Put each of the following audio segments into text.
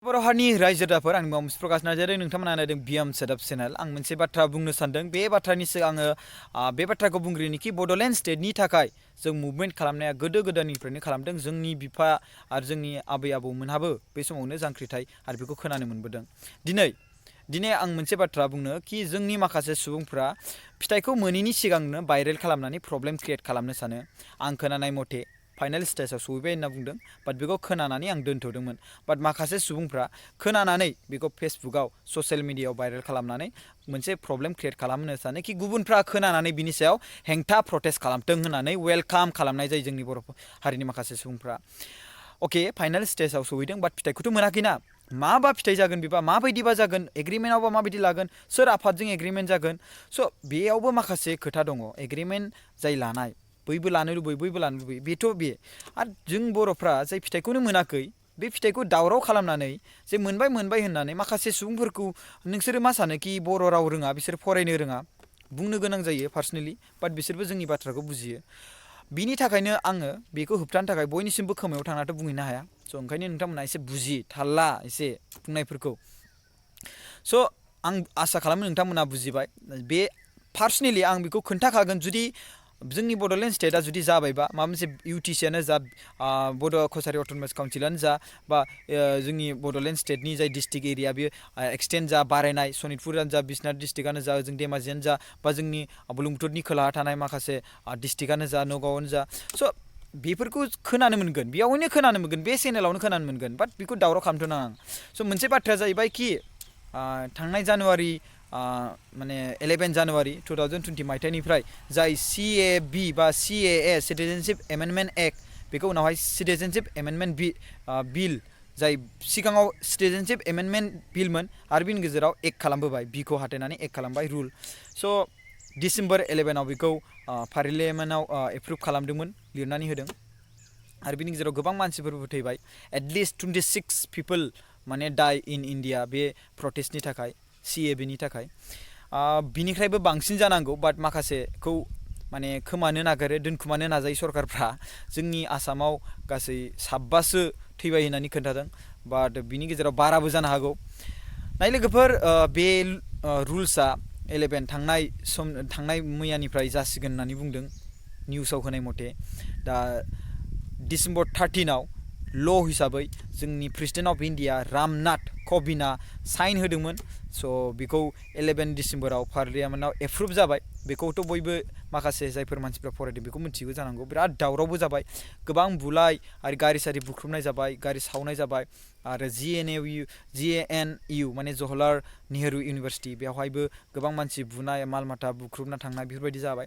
बर' हारिनि रायजो-राजाफोर आंनि मुङा प्रकाश नार्जारि नोंथांमोना नायदों बिएम सेटआप चेनेल आं मोनसे बाथ्रा बुंनो सानदों बे बाथ्रानि सिगां आङो बे बाथ्राखौ बुंग्रोयोनोखि बड'लेण्ड स्टेटनि थाखाय जों मुभमेन्ट खालामनाया गोदो गोदायनिफ्रायनो खालामदों जोंनि बिफा आरो जोंनि आबै आबौमोनहाबो बे समावनो जांख्रिथाय आरो बेखौ खोनानो मोनबोदों दिनै आं मोनसे बाथ्रा बुंनो कि जोंनि माखासे सुबुंफ्रा फिथाइखौ मोनैनि सिगांनो भाइरेल खालामनानै प्रब्लेम क्रिएट खालामनो सानो आं खोनानाय मथे फाइनाल स्टेजाव सहैबाय होनना बुंदों बाट बेखौ खोनानानै आं दोनथ'दोंमोन बाट माखासे सुबुंफ्रा खोनानानै बेखौ फेसबुकआव ससियेल मिडियायाव भाइरेल खालामनानै मोनसे प्रब्लेम क्रिएट खालामनो सानो कि गुबुनफ्रा खोनानानै बिनि सायाव हेंथा प्रटेस्ट खालामथों होननानै वेलकाम खालामनाय जायो जोंनि बर' हारिनि माखासे सुबुंफ्रा अके फाइनाल स्टेजाव सहैदों बाट फिथाइखौथ' मोनाखैना माबा फिथाइ जागोन बेबा माबायदिबा जागोन एग्रिमेन्टआवबा माबायदि लागोन सोर आफादजों एग्रिमेन्ट जागोन स' बेयावबो माखासे खोथा दङ एग्रिमेन्ट जाय लानाय बयबो लानो लुबैयो बयबो लानो लुबैयो बेथ' बे आरो जों बर'फ्रा जाय फिथाइखौनो मोनाखै बे फिथाइखौ दावराव खालामनानै जे मोनबाय होननानै माखासे सुबुंफोरखौ नोंसोरो मा सानो कि बर' राव रोङा बिसोर फरायनो रोङा बुंनो गोनां जायो पार्सनेलि बाट बिसोरबो जोंनि बाथ्राखौ बुजियो बिनि थाखायनो आङो बेखौ होबथानो थाखाय बयनिसिमबो खोमायाव थांनाथ' बुंहैनो हाया स' ओंखायनो नोंथांमोना एसे बुजि थाल्ला एसे बुंनायफोरखौ स' आं आसा खालामो नोंथांमोना बुजिबाय बे पार्सनेलि आं बेखौ खोन्थाखागोन जुदि जोंनि बड'लेण्ड स्टेटआ जुदि जाबायबा माबा मोनसे इउटिसियानो जा बड' कसारि अट'नमास काउन्सिलानो जा बा जोंनि बड'लेण्ड स्टेटनि जाय डिस्ट्रिक्ट एरिया बेयो एक्सटेन्ड जा बारायनाय सनितपुरानो जा बिश्वनाथ डिस्ट्रिक्टआनो जा जों धेमाजियानो जा बा जोंनि बुरलुंबुथुरनि खोलाहा थानाय माखासे डिस्ट्रिक्टआनो जा नगावआनो जा स' बेफोरखौ खोनानो मोनगोन बेयावनो खोनानो मोनगोन बे चेनेलावनो खोनानो मोनगोन बाट बेखौ दावराव खालामथ' नाङा स' मोनसे बाथ्राया जाहैबाय कि थांनाय जानुवारि माने 11 जानुवारि 2020 मायथाइनिफ्राय जाय CAB बा CAA सिटिजेनशिप एमेन्डमेन्ट एक्ट बेखौ उनावहाय सिटिजेनशिप एमेन्डमेन्ट बिल जाय सिगाङाव सिटिजेनशिप एमेन्डमेन्ट बिलमोन आरो बिनि गेजेराव एक्ट खालामबोबाय बिखौ हाथायनानै एक्ट खालामबाय रुल स' डिसेम्बर 11आव बेखौ पार्लियामेन्टआव एप्रुभ खालामदोंमोन लिरनानै होदों आरो बिनि गेजेराव गोबां मानसिफोरबो थैबाय एटलिस्ट 26 पिपोल माने डाइ इन इन्डिया बे प्रटेस्टनि थाखाय CABनि थाखाय बिनिफ्रायबो बांसिन जानांगौ बाट माखासेखौ माने खोमानो नागिरो दोनखुमानो नाजायो सरकारफ्रा जोंनि आसामाव गासै 7बासो थैबाय होननानै खोन्थादों बाट बिनि गेजेराव बाराबो जानो हागौ नाय लोगोफोर बे रुल्सआ 11 थांनाय मैयानिफ्राय जासिगोन होननानै बुंदों निउसाव होनाय मथे दा डिसेम्बर 13आव ल' हिसाबै जोंनि प्रेसिडेन्ट अफ इन्डिया रामनाथ क'विन्दआ साइन होदोंमोन स' बेखौ 11 डिसेम्बराव पार्लियामेन्टआव एप्रुभ जाबाय बेखौथ' बयबो माखासे जायफोर मानसिफ्रा फरायदों बेखौ मिथिगौ जानांगौ बिराद दावरावबो जाबाय गोबां बुलाय आरो गारि सारि बुख्रुबनाय जाबाय गारि सावनाय जाबाय आरो JNU माने जवाहरलाल नेहरू इउनिभार्सिटि बेवहायबो गोबां मानसि बुनाय माल माथा बुख्रुबना थांनाय बेफोरबायदि जाबाय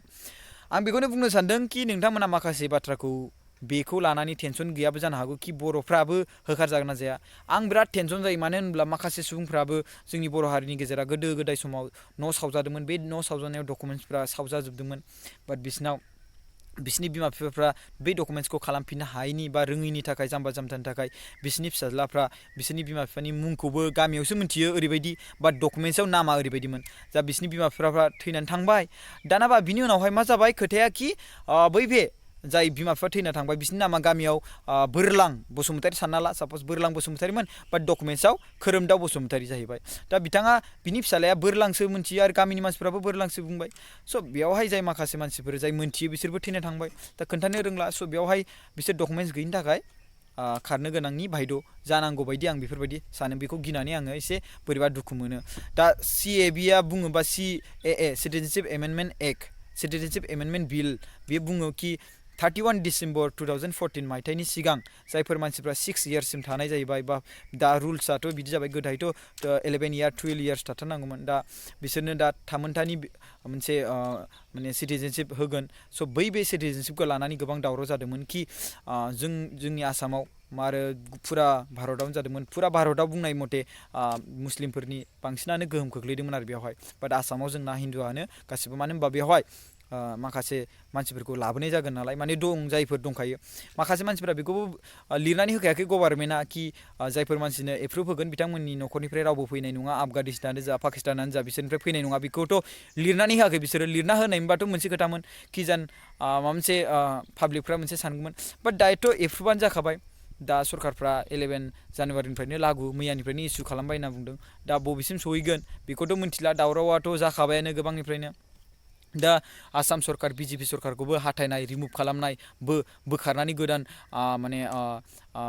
आं बेखौनो बुंनो सानदों कि नोंथांमोना माखासे बाथ्राखौ बेखौ लानानै टेनसन गैयाबो जानो हागौ कि बर'फ्राबो होखारजागोन ना जाया आं बिराद टेनसन जायो मानो होनब्ला माखासे सुबुंफ्राबो जोंनि बर' हारिनि गेजेराव गोदो गोदाय समाव न' सावजादोंमोन बे न' सावजानायाव डकुमेन्ट्सफ्रा सावजाजोबदोंमोन बाट बिसिनि बिमा बिफाफ्रा बे डकुमेन्ट्सखौ खालामफिननो हायैनि बा रोङैनि थाखाय जाम्बा जाम्थानि थाखाय बिसिनि फिसाज्लाफ्रा बिसोरनि बिमा बिफानि मुंखौबो गामियावसो मिथियो ओरैबायदि बाट डकुमेन्ट्सआव नामा ओरैबायदिमोन जा बिसिनि बिमा बिफाफ्रा थैनानै थांबाय दानाबा बिनि उनावहाय मा जाबाय खोथाया कि बै बे जाय बिमा बिफा थैना थांबाय बिसिनि नामा गामियाव बोरलां बसुमतारी सानना ला सापस बोरलां बसुमतारीमोन बाट डकुमेन्ट्सआव खोरोमदाव बसुमतारी जाहैबाय दा बिथाङा बिनि फिसालाया बोरलांसो मिथियो आरो गामिनि मानसिफ्राबो बोरलांसो बुंबाय स' बेयावहाय जाय माखासे मानसिफोर जाय मिथियो बिसोरबो थैना थांबाय दा खोन्थानो रोंला स' बेयावहाय बिसोर डकुमेन्ट्स गैयिनि थाखाय खारनो गोनांनि बायद' जानांगौ बायदि आं बेफोरबायदि सानो बेखौ गिनानै आङो एसे बोरैबा दुखु मोनो दा CABआ बुङोबा CAA सिटिजेनशिप एमेन्डमेन्ट एक्ट सिटिजेनशिप एमेन्डमेन्ट बिल बेयो बुङो कि 31 डिसेम्बर 2014 मायथाइनि सिगां जायफोर मानसिफ्रा 6 इयार्ससिम थानाय जाहैबाय बा दा रुल्सआथ' बिदि जाबाय गोदोहायथ' 11 इयार 12 इयार्स थाथारनांगौमोन दा बिसोरनो दा थामोनथानि मोनसे माने सिटिजेनशिप होगोन स' बे सिटिजेनशिपखौ लानानै गोबां दावराव जादोंमोन कि जोंनि आसामाव आरो फुरा भारतआवनो जादोंमोन फुरा भारतआव बुंनाय मथे मुस्लिमफोरनि बांसिनानो गोहोम खोख्लैदोंमोन आरो बेवहाय बाट आसामाव जोंना हिन्दुआनो गासिबो मानो होनबा बेवहाय माखासे मानसिफोरखौ लाबोनाय जागोन नालाय माने जायफोर दंखायो माखासे मानसिफोरा बेखौबो लिरनानै होखायाखै गभर्नमेन्टआ कि जायफोर मानसिनो एप्रुभ होगोन बिथांमोननि न'खरनिफ्राय रावबो फैनाय नङा आफगानिस्तानानो जा पाकिस्तानानो जा बिसोरनिफ्राय फैनाय नङा बेखौथ' लिरनानै होआखै बिसोरो लिरना होनायमोनबाथ' मोनसे खोथामोन कि माबा मोनसे पाब्लिकफ्रा मोनसे सानगौमोन बाट दायोथ' एप्रुभआनो जाखाबाय दा सरकारफ्रा 11 जानुवारिनिफ्रायनो लागु मैयानिफ्रायनो इसु खालामबाय होनना बुंदों। दा बबेसिम सहैगोन बेखौथ' मिथिला, दावरावाथ' जाखाबायानो गोबांनिफ्रायनो। दा आसाम सरकार बिजेपि सरकारखौबो हाथायनाय, रिमुभ खालामनाय, बोखारनानै गोदान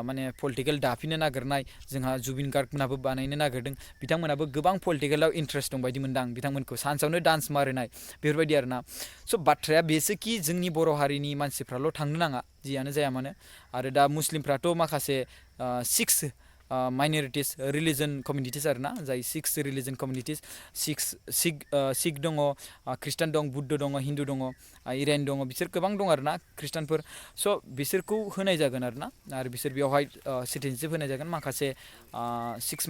माने पलिटिकेल दाफिननो नागिरनाय, जोंहा जुबिन गार्गमोनहाबो बानायनो नागिरदों। बिथांमोनाबो गोबां पलिटिकेलाव इन्ट्रेस्ट दं बायदि मोनदां बिथांमोनखौ, सानसेयावनो डान्स मारिनाय बेफोरबायदि आरोना। स' बाथ्राया बेसोखि जोंनि बर' हारिनि मानसिफ्राल' थांनो नाङा, जियानो जाया मानो। आरो दा मुस्लिमफ्राथ' माखासे 6 माइनरिटिस रिलिजन कमिउनिटिस आरोना, जाय 6 रिलिजन कमिउनिटिस, सिख दङ, ख्रिस्टान दं, बुद्ध दङ, हिन्दु दङ, इरान दङ, बिसोर गोबां दं आरोना ख्रिस्टानफोर। स' बिसोरखौ होनाय जागोन आरोना, आरो बिसोर बेवहाय सिटिजेनशिप होनाय जागोन। माखासे 6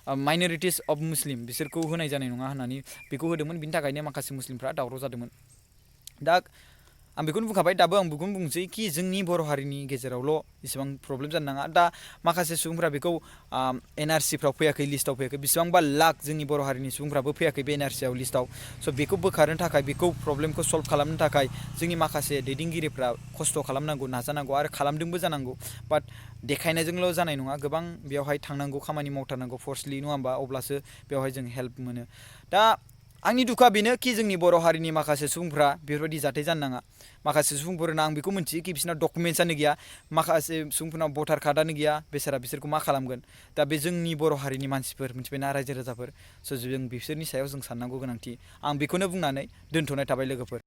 माइनरिटिस अफ मुस्लिम बिसोरखौ होनाय जानाय नङा होननानै बेखौ होदोंमोन। बिनि थाखायनो माखासे मुस्लिमफ्रा दावराव जादोंमोन। दा आं बेखौनो बुंखाबाय, दाबो आं बेखौनो बुंसै कि जोंनि बर' हारिनि गेजेरावल' इसेबां प्रब्लेम जानो नाङा। दा माखासे सुबुंफ्रा बेखौ एनआरसिफ्राव फैयाखै, लिस्टआव फैयाखै, बेसेबांबा लाख जोंनि बर' हारिनि सुबुंफ्राबो फैयाखै बे एनआरसिआव लिस्टआव। स' बेखौ बोखारनो थाखाय, बेखौ प्रब्लेमखौ सल्भ खालामनो थाखाय जोंनि माखासे दैदेनगिरिफ्रा खस्थ' खालामनांगौ, नाजानांगौ, आरो खालामदोंबो जानांगौ। बाट देखायनायजोंल' जानाय नङा, गोबां बेवहाय थांनांगौ, खामानि मावथारनांगौ फर्सलि, नङा होमबा? अब्लासो बेवहाय जों हेल्प मोनो। दा आंनि दुखुआ बेनो कि जोंनि बर' हारिनि माखासे सुबुंफ्रा बेफोरबायदि जाथाय जानो नाङा। माखासे सुबुंफोरना आं बेखौ मिन्थियो कि बिसोरना डकुमेन्टसानो गैया, माखासे सुबुंफोरनाव भटार कार्डआनो गैया, बिसोरखौ मा खालामगोन? दा बे जोंनि बर' हारिनि मानसिफोर, मिथिबायना रायजो राजाफोर। स' जों बिसोरनि सायाव जों साननांगौ गोनांथि। आं बेखौनो बुंनानै दोनथ'नाय थाबाय लोगोफोर।